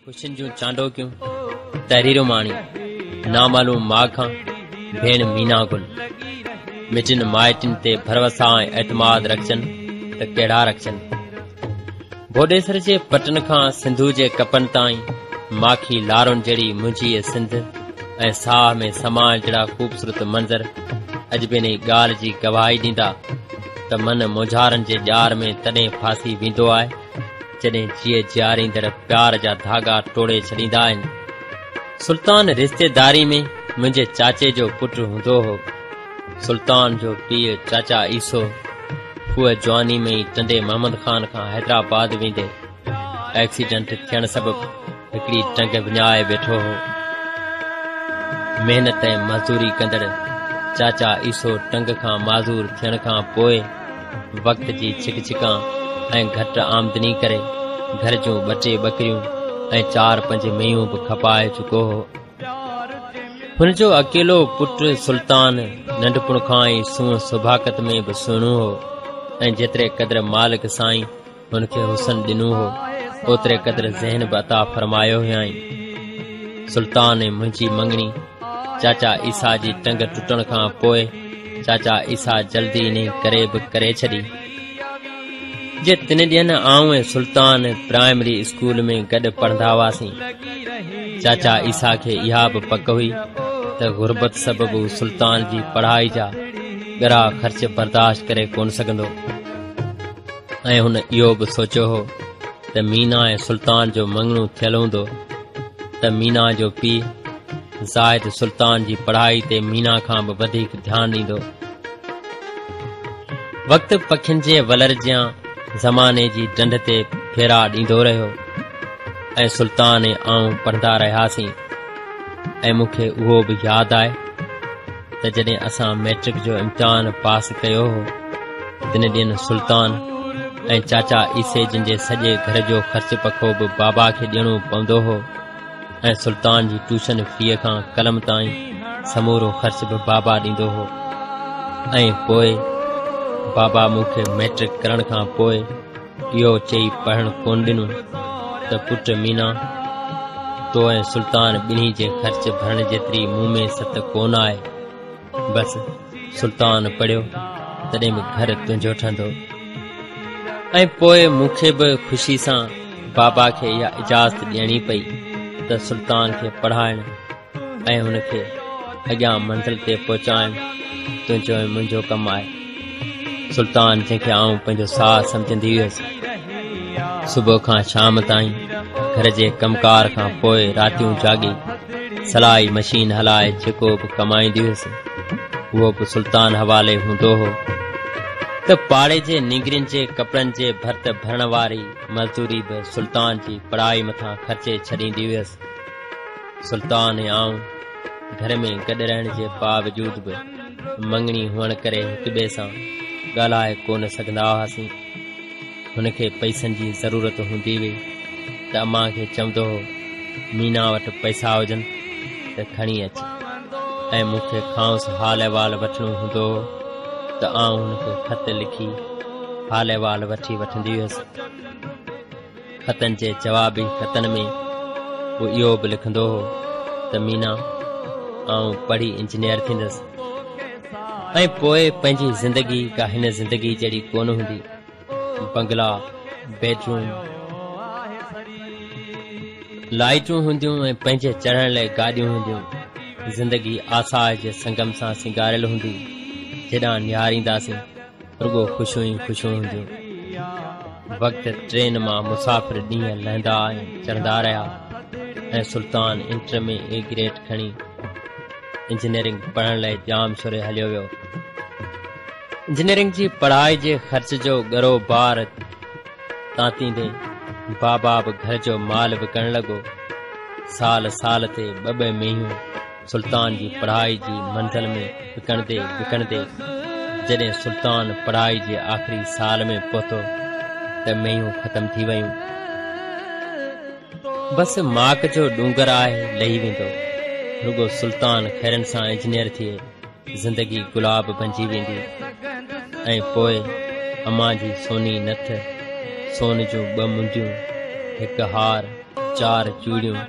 خوشين جون چانڊوڪيون، تحرير اماڻي، نامعلوم ماء کان، ڀيڻ مينا گل. مٽن مائٽن تي ڀروسا ۽ اعتماد رکجن ته ڪهڙا رکجن. ڀوڏيسر جي پٽن کان سنڌو جي ڪپن تائين ماکي لارون جهڙي منهنجي سنڌ ۽ ساهه ۾ سمائڻ جهڙا خوبصورت منظر اڄ به انهي ڳالهه جي گواهي ڏيندا ته من مونجهارن جي ڄار ۾ تڏهن ڦاسي ويندو آهي جڏهن جيء جياريندڙ پيار جا ڌاڳا ٽوڙي ڇڏيندا آهن. سلطان رشتيداري ۾ منهنجي چاچي جو پٽ هوندو هو. سلطان جو پيء چاچا عيسو ڦوهه جواني ۾ ئي ٽنڊي محمد خان کان حيدرآباد ويندي ايڪسيڊنٽ ٿيڻ سبب هڪڙي ٽنگ وڃائي ويٺو هو. محنت ۽ مزدوري ڪندڙ چاچا عيسو ٽنگ کان معذور ٿيڻ کان پوء وقت جي ڇڪ ڇڪان ۽ گهٽ آمدني ڪري گهر جون ٻه ٽي ٻڪريون ۽ چار پنج مينهون به کپائي چڪو هو. هن جو اڪيلو پٽ سلطان ننڍپڻ کان ئي سونهن سڀاڳت ۾ به سهڻو هو ۽ جيتري قدر مالڪ سائين هن کي حسن ڏنو هو، اوتري قدر ذهن به عطا فرمايو هيائين. سلطان ۽ منهنجي مڱڻي چاچا عيسيٰ جي ٽنگ ٽٽڻ کان پوء چاچا عيسيٰ جلدي انهي ڪري به ڪري ڇڏي. جي تن ڏينهن آئون ۽ سلطان پرائمري اسڪول ۾ گڏ پڙهندا هئاسين. چاچا عيسيٰ کي اها به پڪ هئي ته غربت سبب هو سلطان جي پڙهائي جا ڳرا خرچ برداشت ڪري ڪونه سگهندو. ۽ هن اهو به سوچيو هو ته مينا ۽ سلطان جو مڱڻو ٿيل هوندو ته مينا جو پيء زاهد سلطان جي پڙهائي تي مينا کان به وڌيڪ ڌيان ڏيندو. وقت پکين جي ولر جيان زماني جي ڊنڍ تي ڦيرا ڏيندو رهيو ۽ سلطان ۽ آئون پڙهندا رهياسين ۽ مون کي اهو به ياد آهي ته جڏهن اسان مئٽرڪ جو امتحان پاس ڪيو هو، تن ڏينهن سلطان ۽ چاچا عيسي جن جي سڄي گهر جو خرچ پکو به بابا کي ڏيڻو پوندو هو ۽ سلطان جي ٽيوشن فيء کان قلم تائين سمورو خرچ به بابا ڏيندو هو ۽ پوء بابا مون کي مئٽرڪ ڪرڻ کان پوء اهو چئي پڙهڻ ڪونه ڏنو ته پٽ مينا، تو ۽ سلطان ٻنهي جي خرچ ڀرڻ جيتري مون ۾ ست ڪونه آهي. بس سلطان پڙهيو تڏهن به گهر تنهنجو ٺهندو. ۽ پوء مون کي به خوشي سان بابا کي اها اجازت ڏيڻي پئي ته سلطان کي پڙهائڻ ۽ هن کي اڳيان منزل تي پهچائڻ تنهنجو ۽ منهنجو ڪم آهي. سلطان جنهن کي آئون پنهنجو ساهه سمجهندي هيس، صبح کان شام تائين گهر جي ڪم ڪار کان پوء راتيون جاڳي سلائي مشين هلائي جيڪو به ڪمائيندي هيس، اهو به سلطان حوالي هوندو هو ته پاڙي جي نينگرين جي ڪپڙن جي ڀرت ڀرڻ واري مزدوري به سلطان جي پڙهائي مٿان خرچي ڇڏيندي هيس. سلطان ۽ آئون گهر ۾ گڏ رهڻ جي باوجود به مڱڻي هئڻ ڪري هڪ ٻئي سان ڳالهائي ڪو نه سگهندا هئاسين. هن کي پئسن جي ضرورت هوندي هئي ته امان کي چوندو هو، مينا وٽ پئسا هجن ته کڻي اچ ۽ مون کي کانئس حال احوال وٺڻو هوندو هو ته آئون هن کي خط لکي حال احوال وٺي وٺندي هيس. خطن جي جوابي خطن ۾ هو اهو به لکندو هو ته مينا آئون پڙهي انجنيئر ٿيندس ۽ پوء پنهنجي زندگي ڪا هن زندگي جهڙي ڪونه هوندي. بنگلا، بيڊروم، لائيٽون هونديون ۽ پنهنجي چڙهڻ لاء گاڏيون هونديون. زندگي آسائش جي سنگم سان سينگاريل هوندي. جيڏانهن نهارينداسين رڳو خوشيون ئي خوشيون هونديون. وقت ٽرين مان مسافر ڏينهن لهندا ۽ چڙهندا رهيا ۽ سلطان انٽر ۾ اي گريڊ کڻي انجنيئرنگ پڙهڻ لاء ڄام شوري هليو ويو. انجنيئرنگ جي پڙهائي جي خرچ جو ڳرو بار تانتيندي بابا به گهر جو مال وڪڻڻ لڳو. سال سال تي ٻه ٻه مينهيون سلطان جي پڙهائي جي منزل ۾ وڪڻندي وڪڻندي جڏهن سلطان پڙهائي جي آخري سال ۾ پهتو ته مينهون ختم ٿي ويون. بس ماڪ جو ڏونگر آهي لهي ويندو. رڳو سلطان خيرن سان انجنيئر ٿئي زندگي گلاب بنجي ويندي ۽ پوء امان جي سوني نٿ، سون جون ٻه منڊيون، هڪ هار. چار چوڙيون،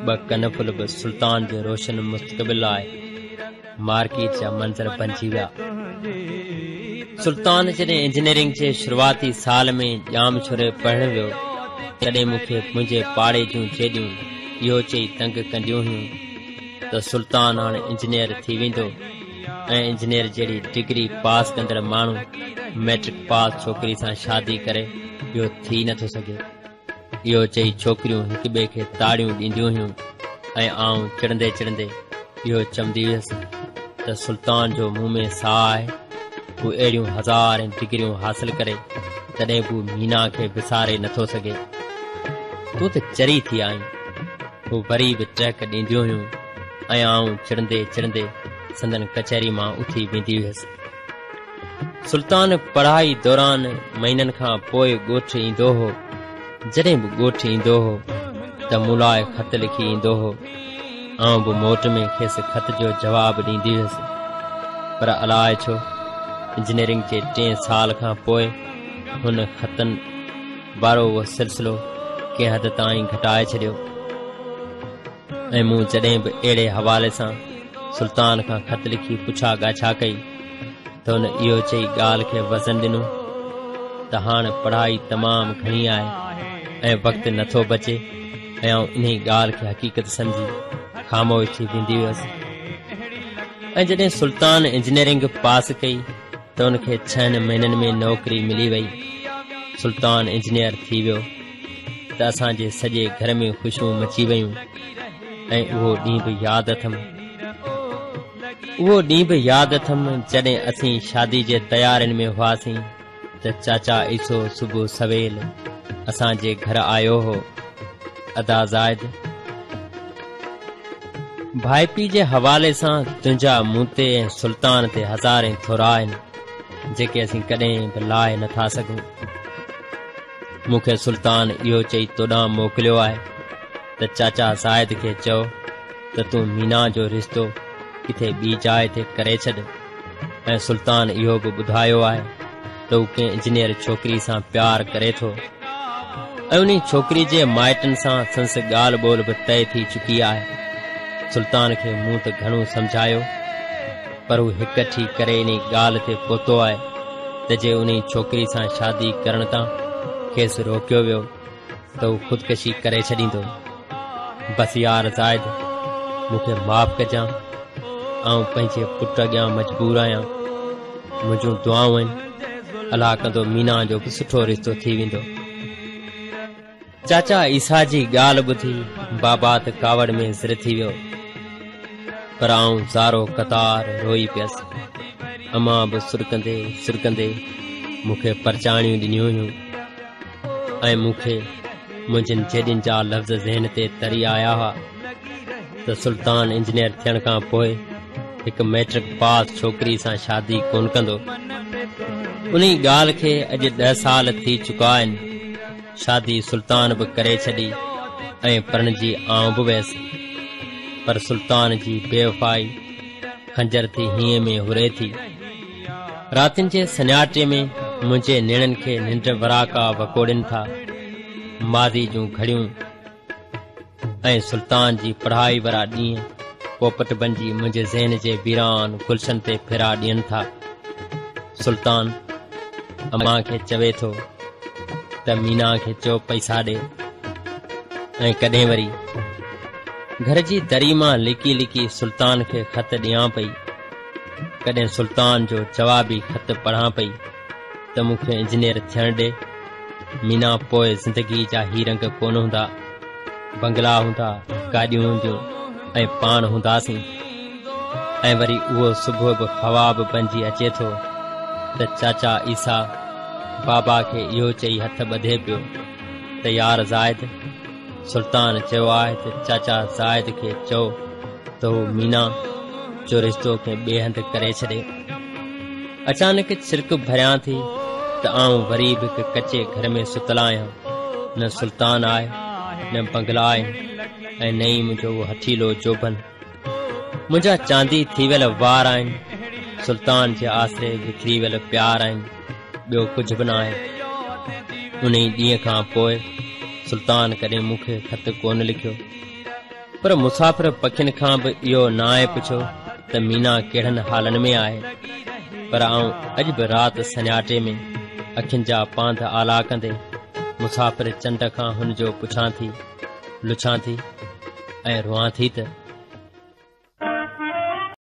ٻه ڪن ڦل به سلطان جي روشن مستقبل لاء مارڪيٽ جا منظر بنجي ويا. سلطان جڏهن انجنيئرنگ جي شروعاتي سال ۾ ڄام شوري پڙهڻ ويو، تڏهن مون کي منهنجي پاڙي جون جيڏيون اهو چئي تنگ ڪنديون هيون ته سلطان هاڻ انجنيئر ٿي ويندو ۽ انجنيئر جهڙي ڊگري پاس ڪندڙ ماڻهو مئٽرڪ پاس ڇوڪري سان شادي ڪري اهو ٿي نٿو سگهي. اهو چئي ڇوڪريون هڪ ٻئي کي تاڙيون ڏينديون هيون ۽ آئون چڙندي چڙندي اهو چوندي هيس ته سلطان جو مون ۾ ساهه آهي، هو اهڙيون هزارين ڊگريون حاصل ڪري تڏهن به هو مينا کي وساري نٿو سگهي. تون ته چري ٿي آهين. هو وري به ٽهڪ ڏينديون هيون ۽ آئون چڙندي چڙندي سندن ڪچهري مان اٿي ويندي هيس. سلطان پڙهائي دوران مهينن کان پوء ڳوٺ ايندو هو. جڏهن به ڳوٺ ايندو هو ته مون لاء خط لکي ايندو هو. آئون به موٽ ۾ کيس خط جو جواب ڏيندي هيس. پر الاء ڇو انجنيئرنگ جي ٽئين سال کان پوء هن خطن وارو اهو سلسلو ڪنهن حد تائين گهٽائي ڇڏيو ۽ مون جڏهن به اهڙي حوالي سان سلطان کان خط لکي پڇا ڳاڇا ڪئي ته هن اهو چئي ڳالهه کي وزن ڏنو ته هاڻ پڙهائي تمام گهڻي آهي ۽ وقت نٿو بچي ۽ آئون انهي ڳالهه کي حقيقت سمجهي خاموش ٿي ويندي هيس ۽ جڏهن سلطان انجنيئرنگ پاس ڪئي ته ان کي ڇهن مهينن ۾ نوڪري ملي وئي. سلطان انجنيئر ٿي ويو ته اسان جي سڄي گهر ۾ خوشيون مچي ويون ۽ اهو ڏينهن به ياد اٿم. اهو ڏينهن به ياد اٿم جڏهن اسين شادي جي تيارين ۾ هئاسين ته چاچا عيسو صبح سويل اسان جي گهر آيو هو. ادا زاهد! ڀائپي جي حوالي سان تنهنجا مون تي ۽ سلطان تي هزارين ٿورا آهن، جيڪي اسين ڪڏهن به لاهي نه ٿا سگهون. مون کي سلطان اهو چئي توڏانهن موڪليو آهي ته چاچا زاهد کي چئو ته تون مينا جو رشتو ڪٿي ٻي جاء تي ڪري ڇڏ ۽ سلطان اهو به ٻڌايو آهي ته هو ڪنهن انجنيئر ڇوڪري سان پيار ڪري ٿو ۽ انهي ڇوڪري جي مائٽن سان سندس ڳالهه ٻولهه به طئي ٿي چڪي آهي. سلطان کي مون ته گهڻو سمجهايو پر هو هڪ ٺي ڪري انهي ڳالهه تي پهتو آهي ته جي انهي ڇوڪري سان شادي ڪرڻ تان کيس روڪيو ويو ته هو خودڪشي ڪري ڇڏيندو. بس يار زاهد مون کي معاف ڪجان، آئون پنهنجي پٽ اڳيان مجبور آهيان. منهنجون دعائون آهن، الله ڪندو مينا جو به سٺو رشتو ٿي ويندو. چاچا عيسيٰ جي ڳالهه ٻڌي بابا ته ڪاوڙ ۾ زر ٿي ويو، پر آئون زارو قطار روئي پيس. امان به سڏڪندي سڏڪندي مون کي پرچاڻيون ڏنيون هيون. ۽ مون کي منهنجن جيڏين جا لفظ ذهن تي تري آيا هئا ته سلطان انجنيئر ٿيڻ کان پوء هڪ مئٽرڪ پاس ڇوڪري سان شادي ڪونه ڪندو. انهي ڳالهه کي اڄ ڏهه سال ٿي چڪا آهن. شادي سلطان به ڪري ڇڏي ۽ پرڻجي آئون به ويس. پر سلطان جي بيوفائي خنجر ٿي هينئين ۾ هري ٿي. راتين جي سنياٽي ۾ منهنجي نيڻن کي ننڊ وراڪا وڪوڙين ٿا. ماضي جون گهڙيون ۽ سلطان جي پڙهائي وارا ڏينهن پوپٽ بنجي منهنجي ذهن جي ويران گلشن تي ڦيرا ڏين ٿا. سلطان امان کي چوي ٿو ته مينا کي چئو پئسا ڏي ۽ ڪڏهن وري گهر جي دري مان لڪي لڪي سلطان کي خط ڏيان پئي. ڪڏهن سلطان جو جوابي خط پڙهان پئي ته مون کي انجنيئر ٿيڻ ڏي. مينا پوء زندگي جا هي رنگ ڪونه هوندا. بنگلا هوندا، گاڏيون هونديون ۽ پاڻ هونداسين. ۽ وري اهو صبح به خواب بنجي اچي ٿو ته چاچا عيسيٰ بابا کي اهو چئي هٿ ٻڌي پيو ته يار زاهد! سلطان چيو آهي ته چاچا زاهد کي چئو ته هو مينا جو رشتو ڪنهن ٻئي هنڌ ڪري ڇڏي. اچانڪ ڇرڪ ڀريان ٿي ته آئون وري به هڪ ڪچي گهر ۾ ستل آهيان. نه سلطان آهي، نه بنگلا آهن ۽ نه ئي منهنجو اهو هٺيلو جوڀن. منهنجا چاندي ٿي ويل وار آهن، سلطان جي آسري وکري ويل پيار آهن، ٻيو ڪجهه به ناهي. انهي ڏينهن کان پوء. سلطان ڪڏهن مون کي خط ڪونه لکيو. پر مسافر پکين کان به اهو ناهي پڇيو ته مينا ڪهڙن حالن ۾ آهي. پر آئون اڄ به رات سنياٽي ۾ اکين جا پانڌ آلا ڪندي مسافر چنڊ کان هن جو پڇان ٿي، لڇان ٿي ۽ روئان ٿي ته.